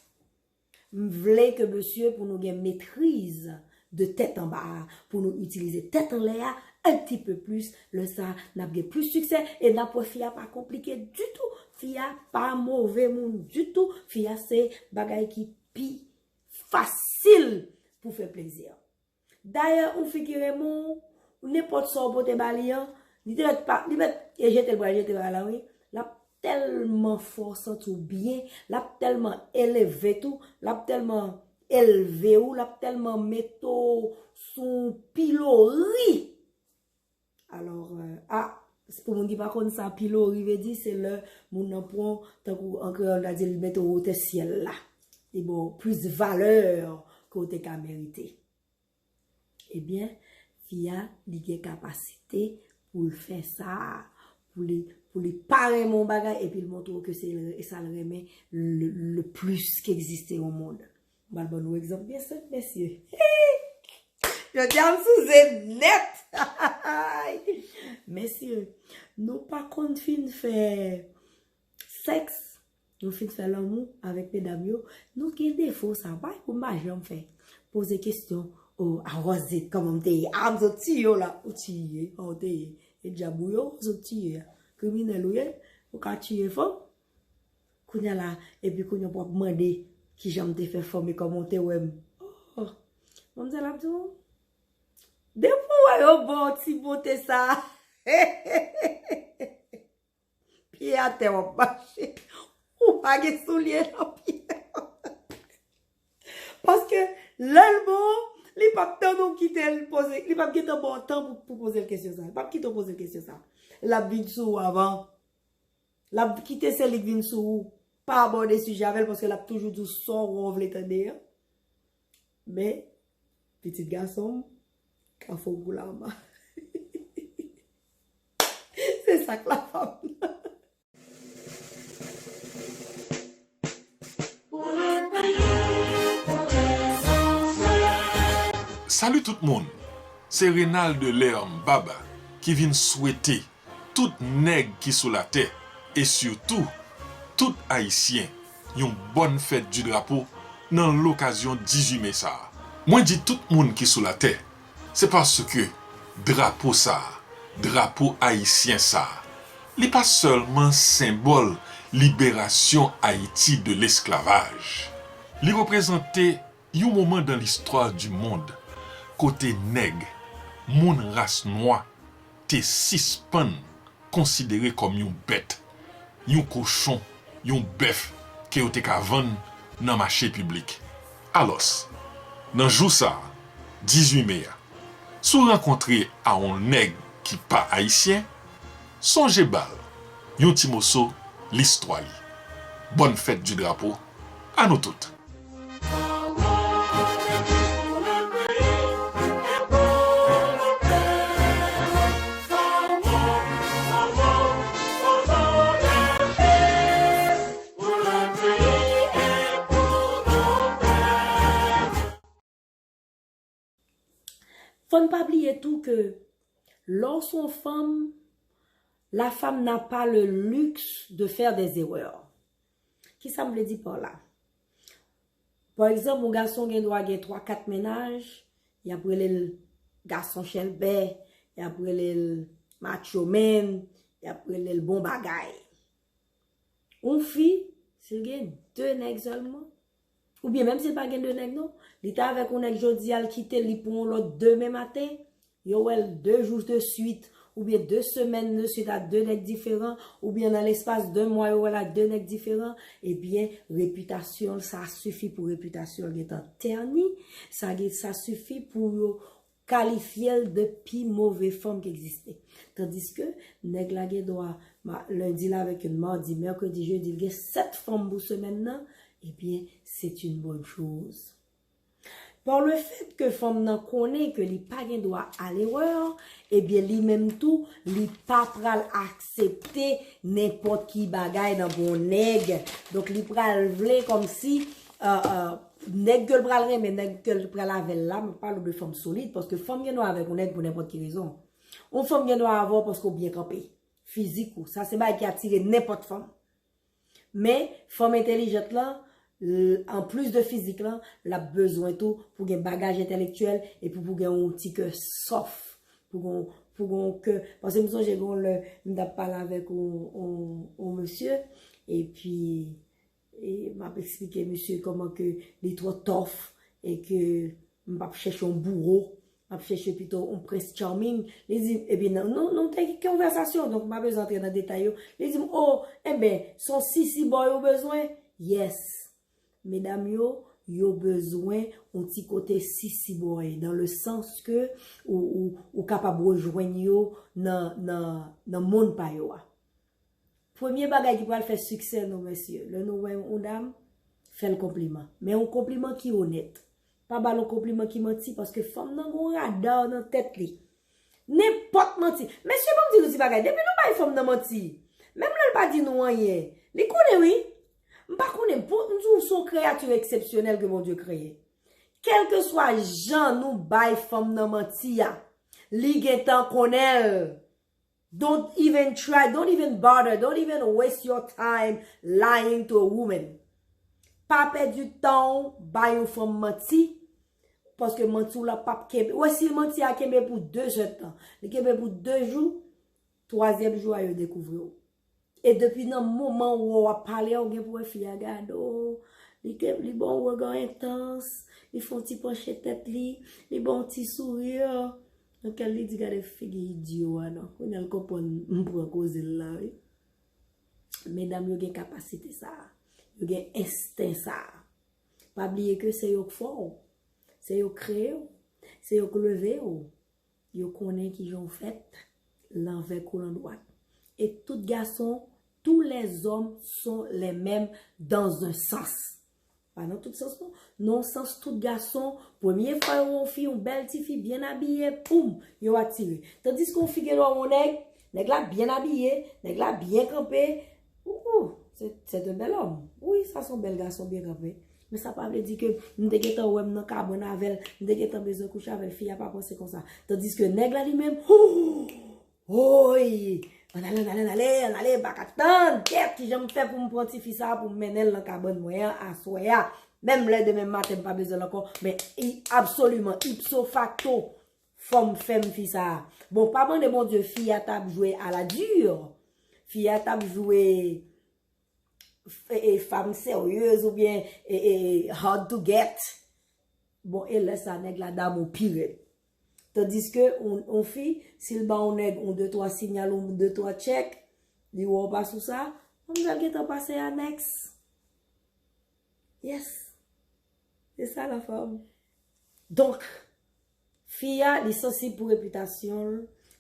M vle ke mesye pou nou gen metriz de tèt anba a, pou nou itilize tèt anlè a un petit peu plus, lè sa n ap gen plis siksè e n ap wè fi a pa konplike ditou, fi a pa move moun ditou, fi a se bagay ki pi fasil pou fè plezi. Dayè, yon fi ki renmen w, nenpòt sa w pote ba li an, li te mèt pa, li mèt e jete l, pral jete bagay la, wi. L ap tèlman fè w santi w byen, l ap tèlman eleve tou, l ap tèlman elve w, l ap tèlman mete w sou yon pilori. Alò, euh, a, pou moun ki pa konn sa pilori vle di, se lè moun nan pran, tankou an kreyòl, n ta di l mete w wotè syèl la. Li ba w plis valè ke w te ka merite. Ebyen, fi a, li gen kapasite pou l fè sa, pou li, pou li pa renmen yon bagay, epi l montre w ke se l, sa l renmen le, le plus ki egziste au monde. M pral ban nou egzanp byen senp, mesye. Jodi a, m sou ze nèt. Mesye, nou pa konn fin fè sèks, nou fin fè lanmou avèk medam yo, nou gen defo sa, bay pou m pa janm fè. Poze kesyon, o, a Rosette, kòman m te ye? A, m sot tiye w la, ou tiye, a, ou te ye. E dyab ou ye, ou sot tiye a. Kriminèl ou ye, ou ka tiye fanm. Kounye a la, epi kounye a w ap mande kijan m te fè fanm e kòman w te wè m. Oh, manmzèl ap di w, depi w wè yo ba w ti bote sa, pye atè w ap mache, ou pa gen soulye nan pye w. Paske lè l ba w, li p ap tann ou kite l poze, li p ap gentan ba w tan pou, pou poze l kesyon sa. Li p ap kite w poze l kesyon sa. L ap vin sou ou avan. L ap kite se li k vin sou ou. Pa abòde sijè avè l paske l ap toujou di w sa w wè w vle tande an. Men, pitit gason m ka fè w gou lama. Se sa k lafanm nan. Salut tout moun! Se Renald Lerme Baba ki vin swete tout nèg ki sou latè, e sitou tout Ayisyen, yon bòn fèt di drapo nan lokazyon dizuit me sa a. Mwen di tout moun ki sou latè, se paske drapo sa a, drapo ayisyen sa a, li pa sèlman senbòl liberasyon Ayiti de lesklavaj. Li reprezante yon moman dan listwa di mond kote nèg, moun ras nwa, te sispann konsidere kòm yon bèt, yon kochon, yon bèf ke yo te ka vann nan mache piblik. Alòs, nan jou sa a, dizuit me a, si w rankontre a yon nèg ki pa ayisyen, sonje ba l yon ti moso listwa li. Bòn fèt di drapo a nou tout! Fò n pa bliye tou ke lè w se yon fanm, la femme n'a pas le luxe de faire des erreurs. Kisa m vle di pa la? Pa egzanp, yon gason gen dwa gen twa kat mennaj, y ap rele l gason chèlbè, y ap rele l macho man, y ap rele l bon bagay. Yon fi, si l gen de nèg sèlman, oubyen menm si l pa gen de nèg non, li t avèk yon nèg jodi a, l kite l, li pran yon lòt demen maten, yo wè l de jou de swit, oubyen de semèn de swit ak de nèg diferan, oubyen nan lespas de mwa yo wè l ak de nèg diferan, ebyen, repitasyon l, sa sifi pou repitasyon l gentan tèni, sa gen, sa sifi pou yo kalifye l de pi move fanm ki egziste. Tandiske nèg la gen dwa ma, lendi l avèk youn, madi, mèkredi, jedi, l gen sèt fanm pou semèn nan, ebyen, c'est une bonne chose. Par le fait que fanm nan konnen ke li pa gen dwa a lerè, ebyen li menm tou, li pa pral aksepte nenpòt ki bagay nan bon nèg. Donk li pral vle kòmsi, euh, euh, nèg ke l pral renmen, nèg ke l pral avè l la, m ap pale w de fanm solid, paske fanm gen dwa avèk yon nèg pou nenpòt ki rezon. Yon fanm gen dwa avè w paske w byen kanpe. Fizik ou, sa se bagay ki atire nenpòt fanm. Men, fanm entèlijant lan, l- anplis de fizik lan, l ap bezwen tou pou gen bagaj entèlektyèl epi pou gen yon ti kè sòf. Pou gen, pou gen yon kè. Paske m sonje gen yon lè, m t ap pale avèk yon, yon, yon mesye, epi e m ap eksplike misye kòman ke li twò tough e ke m p ap chèche yon bouro, m ap chèche pito yon prince charming. Li di, epi nan, nou, nou te gen konvèsasyon, donk m pa bezwen antre nan detay yo. Li di m, o, enben, se yon sisi boy ou bezwen? Yes. Medam yo, yo bezwen yon ti kote sisi boy, dans le sens que ou, ou, ou kapab rejwenn yo nan, nan, nan mond pa yo a. Premye bagay ki pral fè siksè nou, mesye, lè nou wè yon dam, fè l konpliman. Men yon konpliman ki onèt. Pa ba l yon konpliman ki manti, paske fanm nan gon rada nan tèt li. Nenpòt manti. Mesye, ban m di nou ti bagay. Depi nou bay fanm nan manti, menm lè l pa di nou anyen, li konnen wi. M pa konnen, pou, m di w se yon kreyati eksepsyonèl ke Bondye kreye. Kèlkeswa jan nou bay fanm nan manti a, li gentan konnen l. Don't even try, don't even bother, don't even waste your time lying to a woman. Pa pèdi tan w bay yon fanm manti, paske manti w la p ap kenbe. Wè si manti a kenbe pou de zèdtan, li kenbe pou de jou, twazyèm jou a yo dekouvri w. E depi nan moman ou wè w ap pale a, ou gen pou wè fi a gade w. Li ke, li ba w yon rega entans, li fè yon ti panche tèt li, li ba w yon ti souri. Nan kè l li di, gade figi idyo a non. Kounye a l konprann m pran koze l la wi. Medam yo gen kapasite sa a. Yo gen ensten sa a. Pa bliye ke se yo k fè w. Se yo k kreye w. Se yo k leve w. Yo konnen kijan w fèt, lanvè kou landwat. E tout gason, tous les hommes sont les mêmes dans un sens. Pa nan tout sans non. Nan yon sans tout gason, premye fwa yo wè yon fi, yon bèl ti fi byen abiye, poum, yo atire. Tandiske yon fi gen dwa wè yon nèg, nèg la byen abiye, nèg la byen kanpe, ouh, c'est, c'est un bel homme. Wi, sa se yon bèl gason byen kanpe. Men sa pa vle di ke m te gentan wè m nan kabann avè l, m te gentan bezwen kouche avè l, fi a pa panse konsa. Tandiske nèg la li menm, woy, ann ale, ann ale, ann ale, ann ale, m pa ka tann, kèt, kijan m fè pou m pran tifi sa a pou m mennen l nan kabann mwen an aswè a. Menm lè demen maten m pa bezwen l ankò, men i absoliman, ipso facto, fò m fè m fi sa a. Bon, pa mande Bondye, fi a t ap jwe à la dure. Fi a t ap jwe e, e, femme sérieuse oubyen e, e, hard to get. Bon, e lè sa, nèg la damou pi rèd. Tandiske, on, on fi, si l ba on nèg on de twa sinyal, on de twa tchèk, li wè w pa sou sa, manmzèl gentan pase a next. Yes. Se sa la fanm. Donk, fi a, li sansib pou repitasyon l,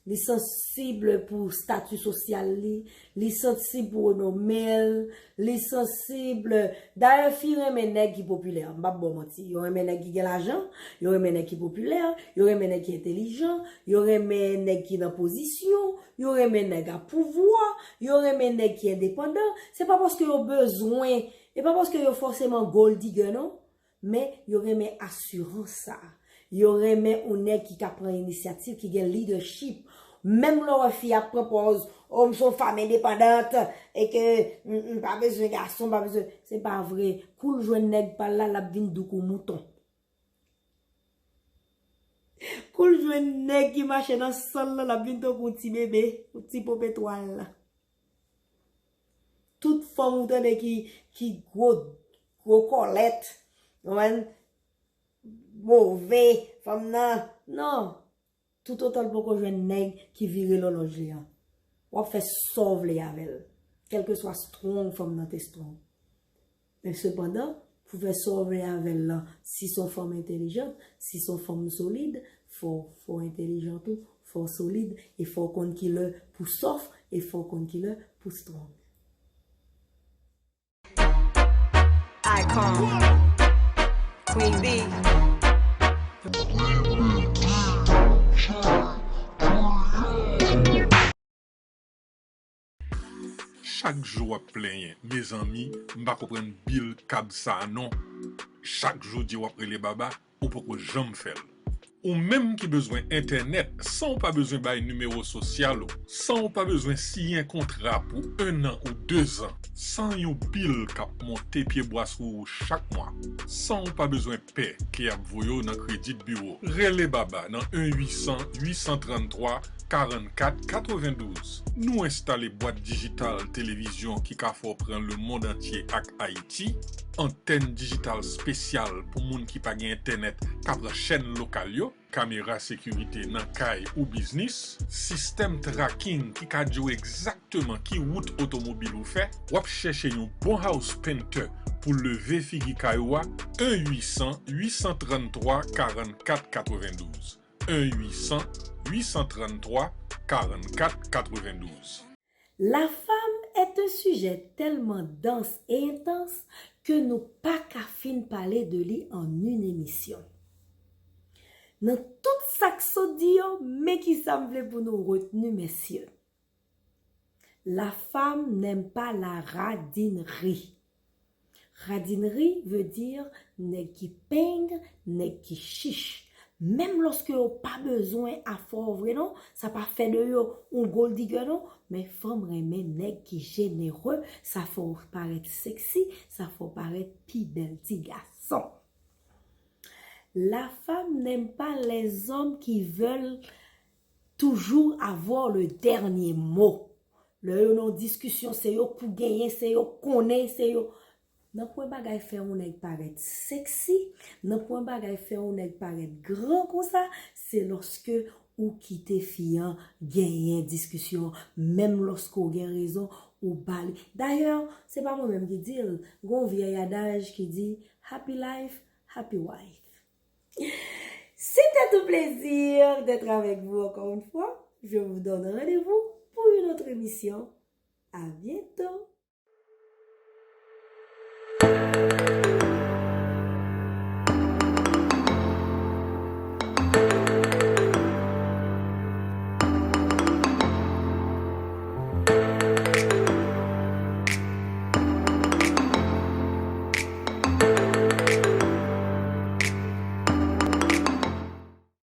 li sansib pou stati sosyal li, li sansib pou renome l, li sansib. Dayè, fi renmen nèg ki popilè. M p ap ba w manti. Yo renmen nèg ki gen lajan, yo renmen nèg ki popilè, yo renmen nèg ki entèlijan, yo renmen nèg ki nan pozisyon, yo renmen nèg a pouvwa, yo renmen nèg ki endepandan. Se pa paske yo bezwen, e pa paske yo fòseman gold digger, non. Men yo renmen asirans sa a. Yo renmen yon nèg ki ka pran inisyativ, ki gen leadership. Menm lè w wè fi a ap pran pòz, o, m se yon fanm endepandant, e ke m, m pa bezwen gason, m pa bezwen. Se pa vre. Kou l jwenn nèg pa l la, l ap vin dou kou mouton. Kou l jwenn nèg ki mache nan san l lan, l ap vin tankou yon ti bebe, yon ti pope twal. Tout fanm ou tande ki, ki gwo, gwo kòlèt, ou konprann, move, fanm nan, non. Toutotan l poko jwenn nèg ki vire lòlòj li an, w ap fè sa w vle avè l. Kèlkeswa strong fanm nan te strong. Men sepandan, pou fè sa w vle avè l lan, si se yon fanm entèlijant, si se yon fanm solid, fò, fò w entèlijant tou, fò w solid, e fò w konn kilè pou soft, e fò w konn kilè pou strong. Icon. Queen B. Chak jou w ap plenyen, mezanmi, m pa konprann bil kab sa a non. Chak jou di w ap rele baba, ou poko janm fè l. Ou menm ki bezwen entènèt san w pa bezwen bay nimewo sosyal ou, san w pa bezwen siyen kontra pou ennan ou dezan, san yon bil k ap monte pyebwa sou ou chak mwa, san w pa bezwen pè ke y ap voye w nan kredit biwo. Rele Baba nan en uit san uit san tranntwa karannkat katrevendouz. Nou enstale bwat dijital televizyon ki ka fè w pran lemonn antye ak Ayiti, antèn dijital espesyal pou moun ki pa gen entènèt ka pran chèn lokal yo, kamera sekirite nan kay ou biznis, sistèm tracking ki ka di w egzakteman ki wout otomobil ou fè. W ap chèche yon bon house painter pou leve figi kay ou a, en uit san uit san tranntwa karannkat katrevendouz. En uit san uit san tranntwa karannkat katrevendouz. La femme est un sujet tellement dense et intense ke nou pa ka fin pale de li an yn emisyon. Nan tout sa k sot di yo, men kisa m vle pou nou retni, mesye. La femme n'aime pas la radinerie. Radinerie veut dire nèg ki peng, nèg ki chich. Menm lòske yo pa bezwen afè w vre non, sa pa fè de yo yon gold digger non, men fanm renmen nèg ki jenere, sa fè w parèt sexy, sa fè w parèt pi bèl ti gason. La femme n'aime pas les hommes qui veulent toujours avoir le dernier mot. Lè yo nan diskisyon, se yo k pou genyen, se yo k konnen, se yo. Nan pwen bagay fè yon nèg parèt sexy, nan pwen bagay fè yon nèg parèt gran konsa, se lòske ou kite fi an genyen diskisyon, menm lòske w gen rezon, ou ba li. Dayè, se pa mwen menm ki di l, gon vyèy adaj ki di, happy life, happy wife. C'était un plaisir d'être avec vous encore une fois. Je vous donne rendez-vous pour une autre émission. À bientôt.